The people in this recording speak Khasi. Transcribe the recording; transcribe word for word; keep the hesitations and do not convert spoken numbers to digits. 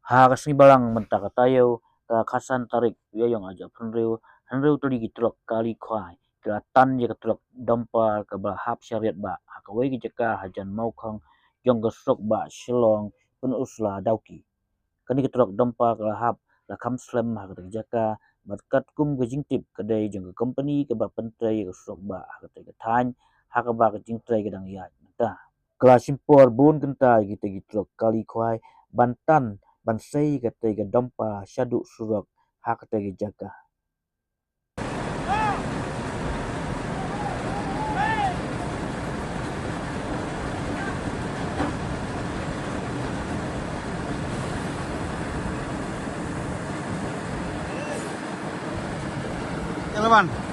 Ha ka sngi Balang mynta ka taïew, ka khatsan tarik Ïaïong arhajar arphew hynriew, hynriew tylli ki trok kali khwai ki la tan ïa ka trok dumper kaba la hap shariat bah ha kawei ka jaka hajan Mawkhong jong ka surok bah Shillong Pynursla Dawki. Kane ka trok dumper ka la hap la kham slem ha kata ka jaka, bad katkum ka jingtip ka dei jong ka kompani kaba pyntrei ïa ka surok bah ha kata ka thaiñ, ha kaba ka jingtrei ka dang ïaid mynta. Ka la shim por bun kynta ïa kita ki trok kali khwai ban tan ban sei kata ka dumper shaduh surok ha kata ka jaka. Jalan.